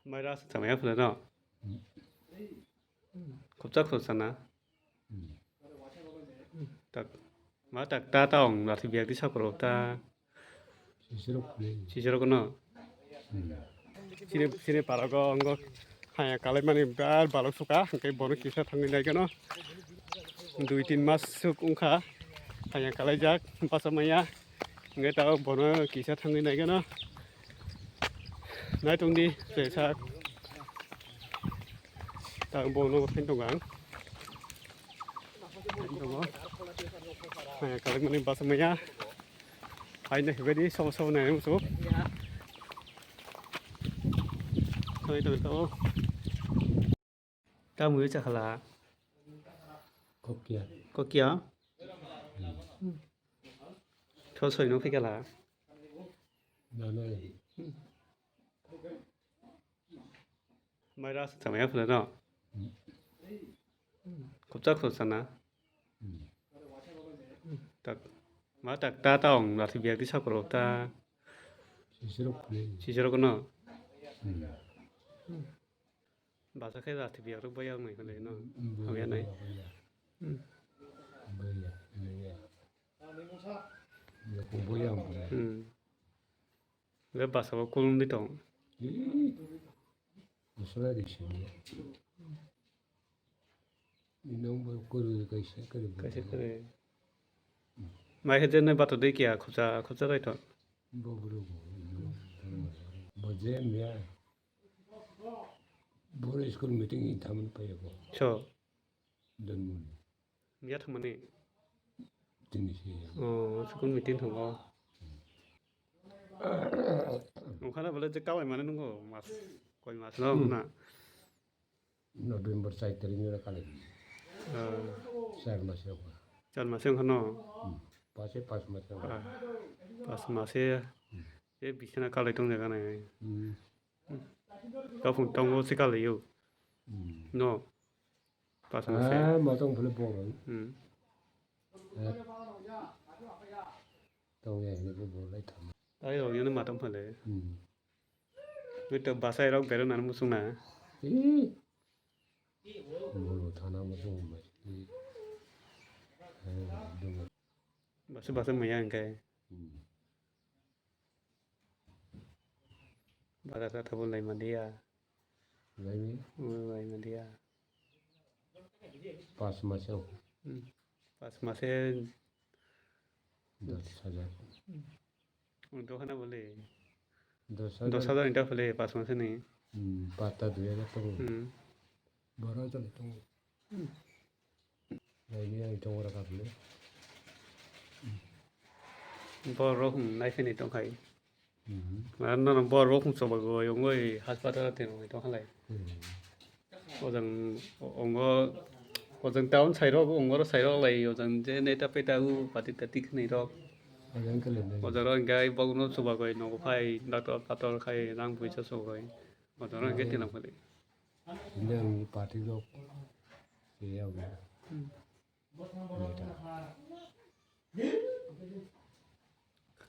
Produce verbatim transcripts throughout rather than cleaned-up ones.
Mai ras chamaya phela no. Khopsa khopsa na. Tak ma tak ta ta ong lathi biak di sakro ta. Sisirok no. Sini sini parago ongo haya kalai mani bar balok suka hingke bono kisa thangwi nai gano. Dui tin mas suk ungkha haya kalai jak basa maya. Hingke ta bono kisa thangwi nai gano. Nai tongdi chesa. Ta bono phin tongang. Tongo. Haya kalai mani basa maya. Hai na hibai di sobo sobo nai musu. Soi to to. Ta mui chakhala. Kokia. Kokia. Tho soi no phikala. Nanai. Mai ras chamaya phela no. Khopsa khopsa na. Tak ma tak ta ta ong lathi biak di sakro ta. Sisirok no. Basa khe lathi biak rok baya nai phela no. Hamya nai. Baya. Baya. Baya. Hmm. Le basa bo kulum di tong. Usula di sini. Inong bo kuru kaisa kuru. Kaisa kuru. Mai khe jene bato de kia khopsa khopsa rai to. Bo buru bo. Bo je mya. Bo school meeting in thaman pa yako. So. Don muni. Mya thamani. Tini si. Oh, school meeting thango. Okhana bole je kalai mane nungo mas koi mas no na. November char tarik ni kalai. Ah. Char mas ya. Char mas yang khano. Pas pas mas ya. Ah. Pas mas ya. Je bisina kalai tong jaga nai. Kapung tongo si kalai yo. No. Pas mas ya. Ah, matong phale borong. Hmm. Tong ya ini borong lai tham. Ai rong yana matam phale. Hmm. Wito basai rok bero nan musung na. Ih. Mulu thana musung mai. Ih. Eh, dong. Basa basa maya engkai. Hmm. Bara kata bolai madia. Laimi? Bolai madia. Pas mase. Hmm. Pas mase. Dos hajar. Untuk hana boleh. Dos hajar. Dos hajar inta boleh pas mase ni. Hmm, pata dua hajar tu. Hmm. Bara hajar tu. Hmm. Laini ang tong ora kapne. Borok hum nai phini tong khai. Ano no borok hum soba go yongoi hospital te nong tong khalai. Ojang ongo ojang town sai rok ongo ro sai rok lai ojang je neta peta u pati tati khnai rok. Ojang kele ne. Ojang rok engkai bogno soba goi nogo phai doctor pator khai rang puisa soba goi. Ojang rok engkai tinam kali. Ini ang party rok. Iya.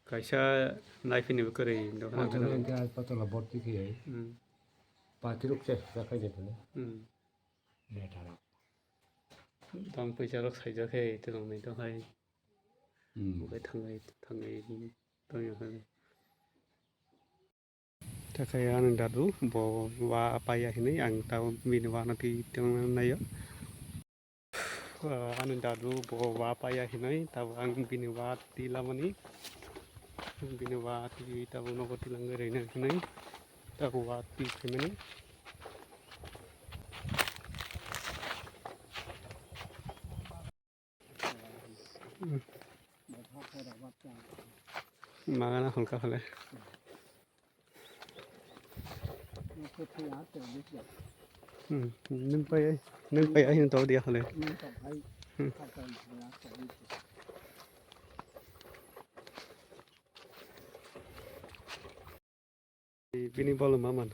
Kaisa naiphini bo kwrwi dokhana. Patala borti khe. Hmm. Patirok chesta khaide phano. Hmm. Betara. Tang puisa rok saijak khe tei rok nai tong hai. Hmm. Bukai thangai thangai tong ya hai. Takhai ani dadu bo wa paiya hinwi ang tabo bini wano twi tongna naio. Ah, ani dadu bo wa paiya hinwi tabo ang bini wa twi lamani. Bini wa twi tabo nogo twlangwi rwna hinwi tabo wa twi phaimani. Magana hwnka hwnle. Hmm, nwng pai, nwng pai, ahino to dia hwnle. Hmm. Bini bolo ma man.